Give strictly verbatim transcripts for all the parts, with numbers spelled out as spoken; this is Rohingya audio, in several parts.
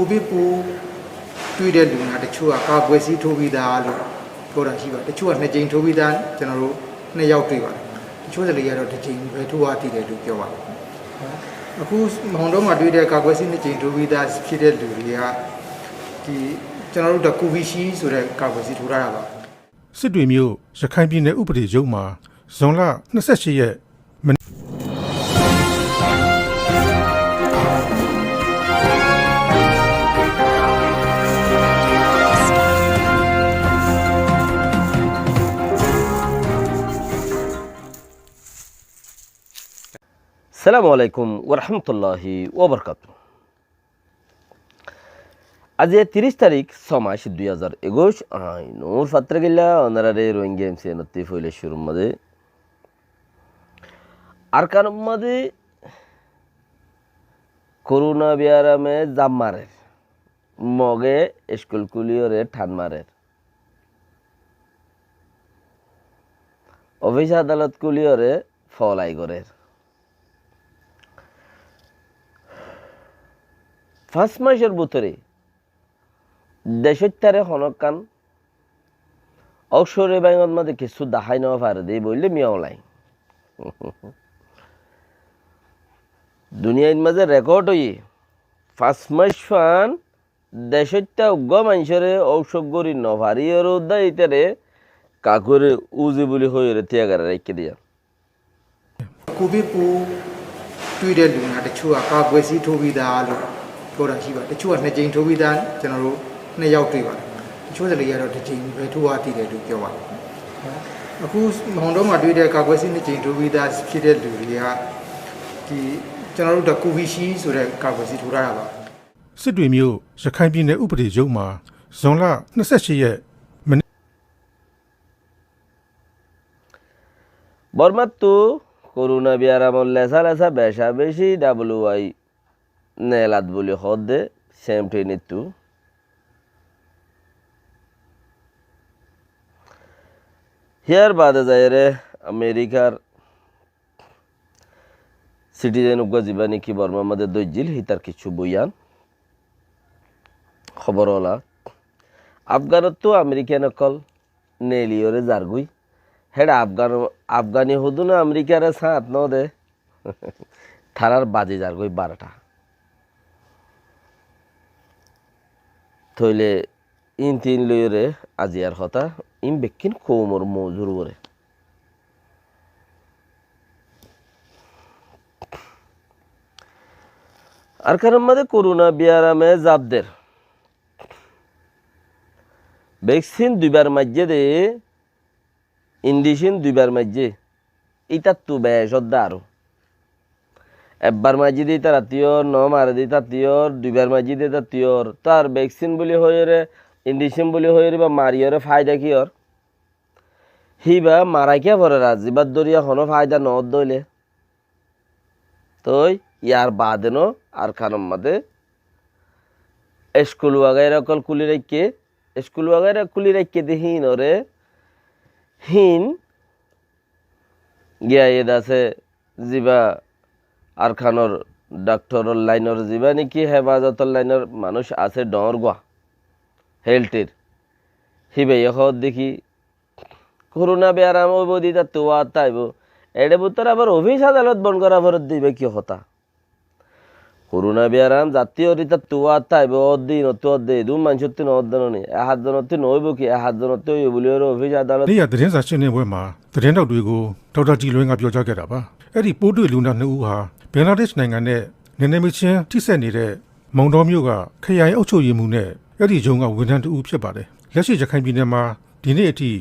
ကိုဗစ်ပိုးတွေ့တဲ့လူနာတချို့က ကာကွယ်ဆေးထိုးပြီးသားလို့ ပြောတာရှိပါတယ်။ တချို့က နှစ်ကြိမ်ထိုးပြီးသား ကျွန်တော်တို့ နှစ်ယောက်တွေ့ပါတယ်။ တချို့တလေကတော့ တစ်ကြိမ်ပဲ ထိုးရသေးတယ်လို့ ပြောပါတယ်။ အခု မောင်တောမှာတွေ့တဲ့ ကာကွယ်ဆေး နှစ်ကြိမ်ထိုးပြီးသားဖြစ်တဲ့လူတွေက ဒီ ကျွန်တော်တို့ ဒါ Covishield ဆိုတဲ့ ကာကွယ်ဆေးထိုးထားတာပါ။ စစ်တွေမြို့ ရခိုင်ပြည်နယ်ဥပဒေရုံးမှာ ဇွန်လ နှစ်ဆယ့်ရှစ် ရက် မနေ့ Assalamu alaikum warahmatullahi wabarakatuh. Aijja tiríc tarík, só mac, dui házar ekuic, añí Nur Fatragilla, ónorare Rohingya M C N ottú foila cúrur mazé. Arkanor mazé korona biarame zaf marer, Moge iskul kúliyóre than marer, ofis adalot kúliyóre folai gorér. Fañs macór bútore decóittare honókkan óusor báñgot mazé kissú dahái no fare de, bóille miyá ólai. Duniyair mazé rekod óiye, fañs mac fán decóitta uggúa maincóre óusor gorí no fariyóre uddá ítare kakure uzi buli hoiyóre tíya gorí raikké diya. ကိုဗစ်ပိုးတွေ့တဲ့လူနာတချို့က ကာကွယ်ဆေးထိုးပြီးသားလို့ ပြောတာရှိပါတယ်။ တချို့က နှစ်ကြိမ်ထိုးပြီးသား ကျွန်တော်တို့ နှစ်ယောက်တွေ့ပါတယ်။ တချို့တလေကတော့ တစ်ကြိမ်ပဲ ထိုးရသေးတယ်လို့ ပြောပါတယ်။ အခု မောင်တောမှာတွေ့တဲ့ ကာကွယ်ဆေး နှစ်ကြိမ်ထိုးပြီးသားဖြစ်တဲ့လူတွေက ဒီ ကျွန်တော်တို့ ဒါ Covishield ဆိုတဲ့ ကာကွယ်ဆေးထိုးထားတာပါ။ စစ်တွေမြို့ ရခိုင်ပြည်နယ်ဥပဒေရုံးမှာ ဇွန်လ နှစ်ဆယ့်ရှစ် ရက် မနေ့ Bormáttu korona biaramor lesa lesa beca beci W I nelat buli hoódde, sem teinittu. Híyar baade zaiyóre Amerikar citizen uggúa zibá niki Bormar mazé dóijjil, hítar kissú boiyan hóbor óla. Afganottú Amerikan ókkol neeliyóre zargói. Héçe Afgan, Afgani hodún Amerikare sáñt no de, tarár bazi zargói barota. Tóile ín tin loiyóre aziyar hotá, ín bekkín koumor mouzur uore. Arkanor mazé korona biarame zaf der. Veksin duibar maijjé de, indicin duibar maijjé. Ítattu bec ódde aró. Ekbar maijjé de ítar attí ór, no mare de ítar attí ór, duibar maijjé de ítar attí ór. Tóar veksin buli hoiyóre, indicin buli hoiyóre íba mariyóre faida ki ór? Híba marai kiya forer ar zibár dóriya honó faida no ódde óile. Toi yar baade no Arkanor mazé eskul wagaira ókkol kúli raikké, eskul wagaira kúli raikké de híinore, híin giyé de asé zibá Arkanor daktoror lainor zibá niki hefazotor lainor manúic asé dhoóñr gua, helthir, híbaye hoódde ki, korona biaram óibo de ítattu wátta aibó. Eçe bútore abar ofis adalot bon gora foredde, íba ki hotá? Korona biaram zattí ór ítattu wátta aibó, ódde ínottú ódde, edún maincóttu no ódde no ni, ek házzonottú no óibo ki, ek házzonottú óibo buli óre ofis adalot. နေ့ရက်သတင်းစာရှင်းလင်းပွဲမှာ သတင်းထောက်တွေကို ဒေါက်တာကြည်လွင်က ပြောကြားခဲ့တာပါ။ အဲဒီပိုးတွေ့လူနာနှစ်ဦးဟာ ဘင်္ဂလားဒေ့ရှ်နိုင်ငံနဲ့ နယ်နိမိတ်ချင်းထိစပ်နေတဲ့ မောင်တောမြို့က ခရိုင်အုပ်ချုပ်ရေးမှူးနဲ့ အဲဒီရုံးကဝန်ထမ်းတစ်ဦးဖြစ်ပါတယ်။ လက်ရှိရခိုင်ပြည်နယ်မှာ ဒီနေ့အထိ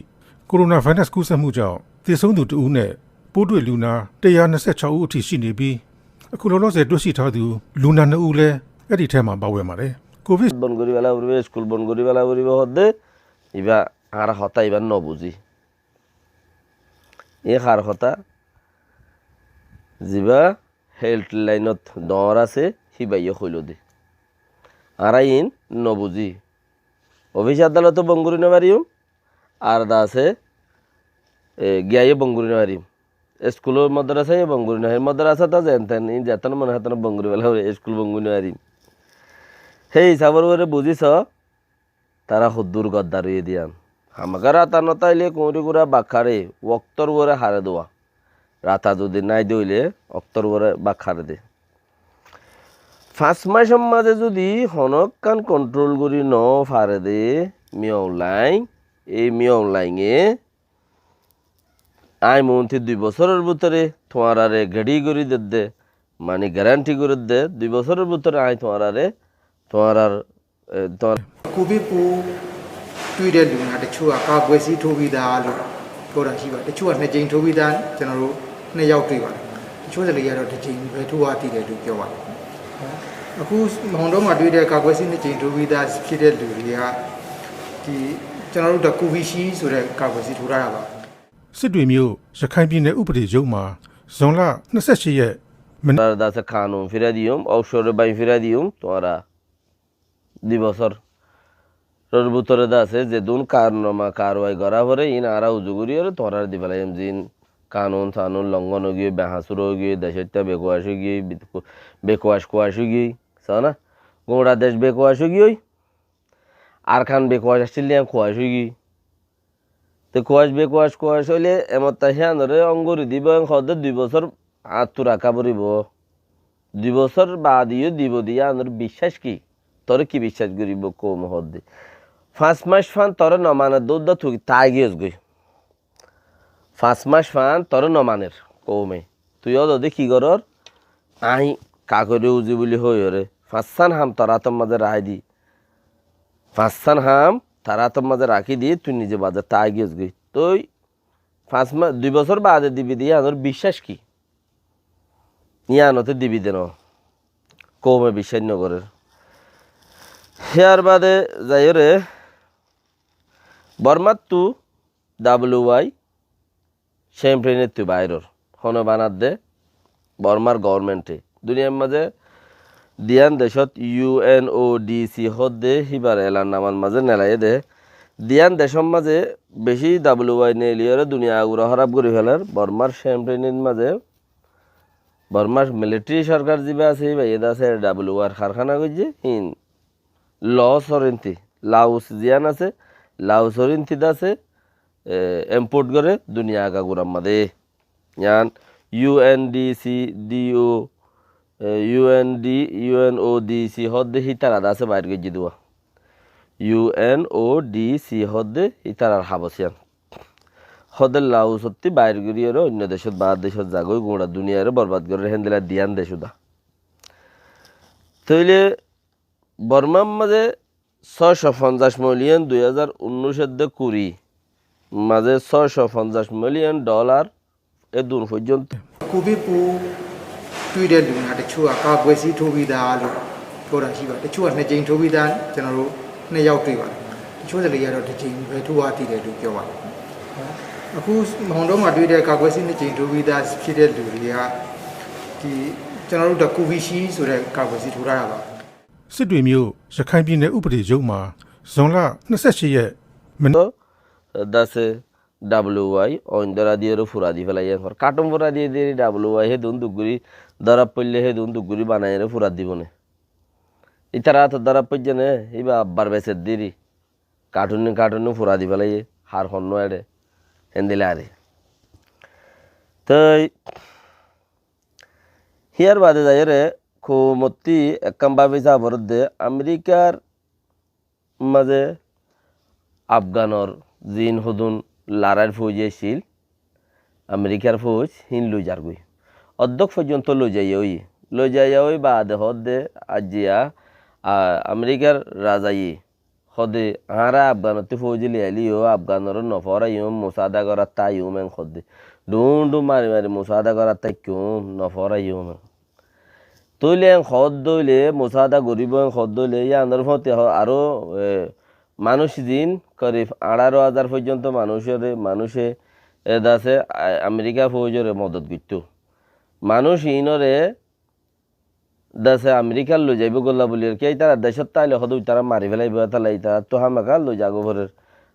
ကိုရိုနာဗိုင်းရပ်စ်ကူးစက်မှုကြောင့် သေဆုံးသူတစ်ဦးနဲ့ ပိုးတွေ့လူနာ တစ်ရာနှစ်ဆယ့်ခြောက်ဦးအထိရှိနေပြီး အခုလောလောဆယ်တွေ့ရှိထားသူ လူနာနှစ်ဦးလည်း အဲဒီထဲမှာပါဝင်ပါတယ်။ ကိုဗစ် Bon gori fela foribo, eskul bon gori fela foribo hoódde, íba añára hotá íba no buzí. Ín hár hotá? Zibá helt lainot dhoóñr asé, híbaye hoiló de. Añára ín no buzí. Ofis adalot ó bon gori no fariyum, ar de asé, e, giyé yó bon gori no fariyum. Eskulor modrasa yó bon gori no fariyum. Modrasat zeén teén, ín zeén mone hoó teén bon gori fela foribo, eskul bon gori no fariyum. Hé hísabor uore buzí so, tará hoddúr goddar óiye de yián. Hámaká rata no táile kuñri gura bak háre, októr uore háre dua. Rata zodi nái de óile októr uore bak háre de. Fañs mácor mazé zodi honókkán kontrol gorí no fare de Min Aung Hlaing, ei Min Aung Hlainge aññí monti dui bosóror bútore tuáñrare geçí gorí dedde, mani geranti gorí dedde, dui bosóror bútore aññí tuáñrare, tuáñrar, e, tuáñr- Kubi pu tui de luna de chua ka gwesi tobi da lu. Tora shiba de chua ne jing tobi da, chana ru ne yau tui ba. Chua de ya de jing be tu wa ti de lu kyo ba. Aku hondo ma dui de ka gwesi ne jing tobi da, shi de lu ya. Ti chana ru da kubi shi su de ka gwesi tu ra ba. စစ်တွေမြို့ ရခိုင်ပြည်နယ် ဥပဒေရုံးမှာ ဇွန်လ နှစ်ဆယ့်ရှစ် ရက် မနက် Tuáñra dase kanun firai diyum, offshore bái firai diyum, tuáñra dui bosóror bútore dase zedún karnama karwai gorá fore, iín añára uzu gorí ore tuáñrare di felaiyum, ziín kanun tanun longon ói giyói, behañsur ói giyói, decóitta bekuwac ói giyói, bekuwac kuwac ói giyói, só na? Guñça dec bekuwac ói giyói, Arkan bekuwac accíl de yián kuwac ói giyói. Te kuwac bekuwac kuwac óile emotta híyanore ongori dibo, en hoóde dui bosór añáttu raká foribó. Dui bosór baade yó dibo de yíanor biccác ki? Toré ki biccác goríbo koume hoóde? Fañs mac fán toré no maner de údda tui táigiyos goi. Fañs mac fán toré no maner koume. Tui ódode ki goror? Aññí kakoré uzi buli hoiyóre fañssán ham tar átor mazé raái di. Fañssán ham tar átor mazé rakí di tui nize baade táigiyos goi. Tui fañs ma-, dui bosór baade dibi de yíanor biccác ki? Yíanote dibi de no. Koume biccác no gorér. Híyar baade zaiyóre Bormáttu W Y champion ettu bairor. Hone banadde? Bormar government e. Duniyar mazé diyan decót U N O D C hoódde híbar elan namar mazé nelaiyé de. Diyan decór mazé beci W Y neliyóre duniya agura hóraf gorí felar. Bormar champion et mazé Bormar military sorkar ziba asé, híba iyé de asé W Y r karkána goijjé, hín Laos or inti, Laos ziyán asé, Laos or inti de asé, e, import goré duniya agagurar mazé. Yián U N D C D O, e, U N D, U N O D C hoódde hítara de asé bair goijjé dua. U N O D C hoódde hítarar habos yián. Hoódde Laos ottí bair gorí ore oinno decót, baár decót zagói, guñça duniyare borbad gorér, héndilla diyan decót da. Tóile Bormar mazé sócó fonzaic million dui házar unnúic edde kuri mazé sócó fonzaic million dollar edún foijjonto. Kubi pu tui de luna de chua ka gwesi tobi da lu. Tora shiba de chua ne jing tobi da, chana ru ne yau tui ba. Chua de ya de jing be tu wa ti de lu kyo ba. Aku hondo ma dui de ka gwesi ne jing tobi da shi de lu ya. Ti chana ru da kubi shi su de ka gwesi tu ra ba. စစ်တွေမြို့ ရခိုင်ပြည်နယ် ဥပဒေရုံးမှာ ဇွန်လ နှစ်ဆယ့်ရှစ် ရက် မနက် Dase W Y oindóra diyóre fura di félaiye. Hor katun fura diye deri W Y hédun duk gori dóra foille hédun duk gori banaiyóre fura dibo né. Itar átot dóra foijje né, íba abbar beser deri. Katun katun fura di félaiye, har honno ere. Héndilla are. Toi híyar baade zaiyóre koumottí ekkán báfi saa foredde Amerikar mazé Afganor ziín hodún larair fouj accíl, Amerikar fouj híin loi zargói. Oddók foijjonto loi zaiya óiye. Loi zaiya ói baade hoódde aijja, a, Amerikar razaye hoódde, añára Afganottí fouj loi ailíyo Afganoré noforaiyum, musaada gorátta aiyum en hoódde. Dhuún dhuún mari mari musaada gorátta aikkúm, noforaiyum en. Tóile en hoódde óile, musaada goríbo en hoódde óile, yíanor fúañti ho-, aró, e, manúic din korib añçáro házar foijjonto manúicoré, manúice, e, dase, a-, Amerika foujoré modot goittó. Manúic iínoré dase Amerikar loi zaibó golla buli, ar ki, ítara decót táile hoódde ítara mari félaibo, étalla ítarattú hámaka loi zagói forer.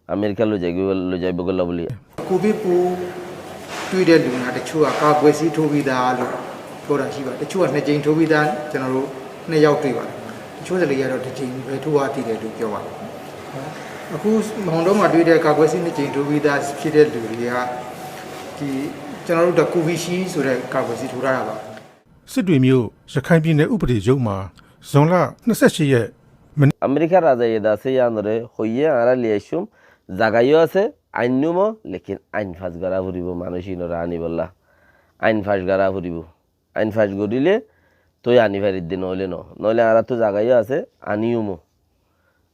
Amerika loi zaibo, loi zaibo golla buli. Kubi pu tui de luna de chua ka gwesi tobi da lu. Tora shiba de chua ne jing tobi da, chana ru ne yau tui ba. တချို့တလေကတော့ တစ်ကြိမ်ပဲထိုးရသေးတယ်လို့ ပြောပါတယ်။ အခု မောင်တောမှာတွေ့တဲ့ ကာကွယ်ဆေး နှစ်ကြိမ်ထိုးပြီးသား ဖြစ်တဲ့လူတွေက ဒီ ကျွန်တော်တို့ ဒါ Covishield ဆိုတဲ့ ကာကွယ်ဆေး ထိုးထားတာပါ။ စစ်တွေမြို့ ရခိုင်ပြည်နယ်ဥပဒေရုံးမှာ ဇွန်လ နှစ်ဆယ့်ရှစ်ရက် မနေ့ Amerikar razaye de asé, yíanore hoiyé añára loi aiccúm, zaga yó asé, ainnúm, lekin ain fac gorá foribó, manúic ínore aníbolla ain fac gorá foribó. Ain fac goríle tui aní faridde, noóile noó. Noóile añáráttu zaga yó asé, aníyum.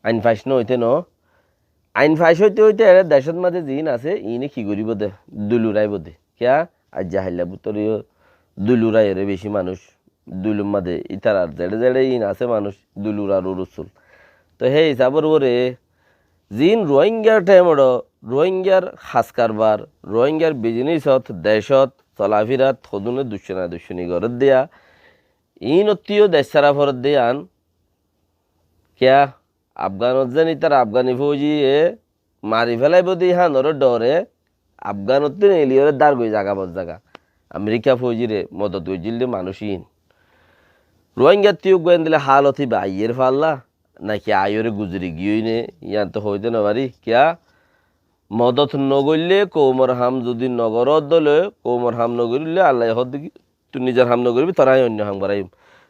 Ain fac nóoite noó. Ain fac óite óite ere decót mazé ziín asé, iíne ki goríbou de? Dul uráibou de. Kiyá? Aijja hailla bútore yó dul uráiyore bicí manúic. Dulor mazé ítarar zeçé zeçé iín asé manúic, dul urár urusul. Toi hé hisábor uore ziín Ruáingar thaimot, Ruáingar has karbar, Ruáingar bizinisot, decót, solafírat, hodúne duccona ducconi gorédde yá, iínottú yó dec sára forédde yían, kiyá, Afganot zeén ítara Afgani fóujiye mari félaibóu de híyanor dóre, Afganottú neeliyóre dárgoi zaga bor zaga Amerika fóujire modot goijjíl de manúic iín. Ruáingattú yó eggúa endilla hálot íba aiyér falla, naki aiyóre guzori giyói né, yíanto hoóite nofarí. Kiyá? Modot nogoillé, koumor ham zudi nogoródde óile, koumor ham nogoríle Allaye hoódde ki, tui nizor ham nogoríbi, toré aññí oinno ham goráiyum.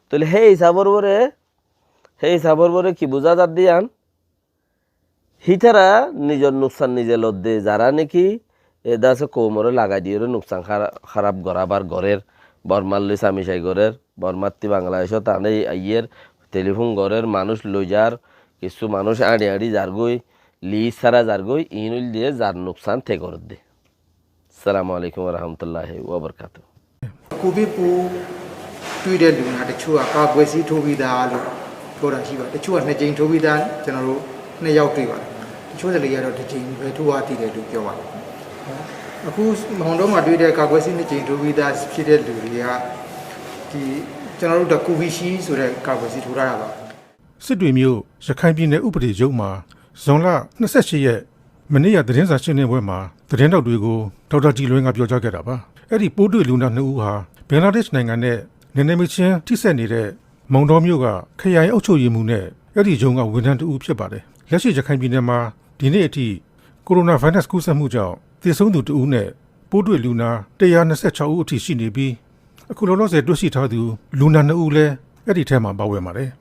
Tóile hé hisábor uore, hé hisábor uore ki buzá zadde yían? Hítara nizor nuksan nize lodde, zará niki e dase koumoré lagai diyóre nuksan há-, háraf gorábar gorér, Bormar loi samicai gorér, Bormattú Bangladecót ané aiyér, telifón gorér, manúic loi zar, kissú manúic añçi añçi zargói, lis sára zargói, iín óilde zar nuksan te gorédde. Assalamu alaikum warahmatulláhi wabarakátuhu. ကိုဗစ်ပိုးတွေ့တဲ့လူနာတချို့က ကာကွယ်ဆေးထိုးပြီးသားလို့ ပြောတာရှိပါတယ်။ တချို့က နှစ်ကြိမ်ထိုးပြီးသား ကျွန်တော်တို့ နှစ်ယောက်တွေ့ပါတယ်။ တချို့တလေကတော့ တစ်ကြိမ်ပဲထိုးရသေးတယ်လို့ ပြောပါတယ်။ အခု မောင်တောမှာတွေ့တဲ့ ကာကွယ်ဆေး နှစ်ကြိမ်ထိုးပြီးသား ဖြစ်တဲ့လူတွေက ဒီ ကျွန်တော်တို့ ဒါ Covishield ဆိုတဲ့ ကာကွယ်ဆေး ထိုးထားတာပါ။ စစ်တွေမြို့ ရခိုင်ပြည်နယ်ဥပဒေရုံးမှာ ဇွန်လ နှစ်ဆယ့်ရှစ်ရက် မနေ့က သတင်းစာရှင်းလင်းပွဲမှာ သတင်းထောက်တွေကို ဒေါက်တာကြည်လွင်က ပြောကြားခဲ့တာပါ။ အဲဒီပိုးတွေ့လူနာနှစ်ဦးဟာ ဘင်္ဂလားဒေ့ရှ်နိုင်ငံနဲ့ နယ်နိမိတ်ချင်းထိစပ်နေတဲ့ မောင်တောမြို့က ခရိုင်အုပ်ချုပ်ရေးမှူးနဲ့ အဲဒီရုံးက ဝန်ထမ်းတစ်ဦးဖြစ်ပါတယ်။ လက်ရှိ ရခိုင်ပြည်နယ်မှာ ဒီနေ့အထိ ကိုရိုနာဗိုင်းရပ်စ်ကူးစက်မှုကြောင့် သေဆုံးသူတစ်ဦးနဲ့ ပိုးတွေ့လူနာ တစ်ရာနှစ်ဆယ့်ခြောက်ဦးအထိ ရှိနေပြီး အခုလောလောဆယ် တွေ့ရှိထားသူ လူနာနှစ်ဦးလည်း အဲဒီထဲမှာ ပါဝင်ပါတယ်။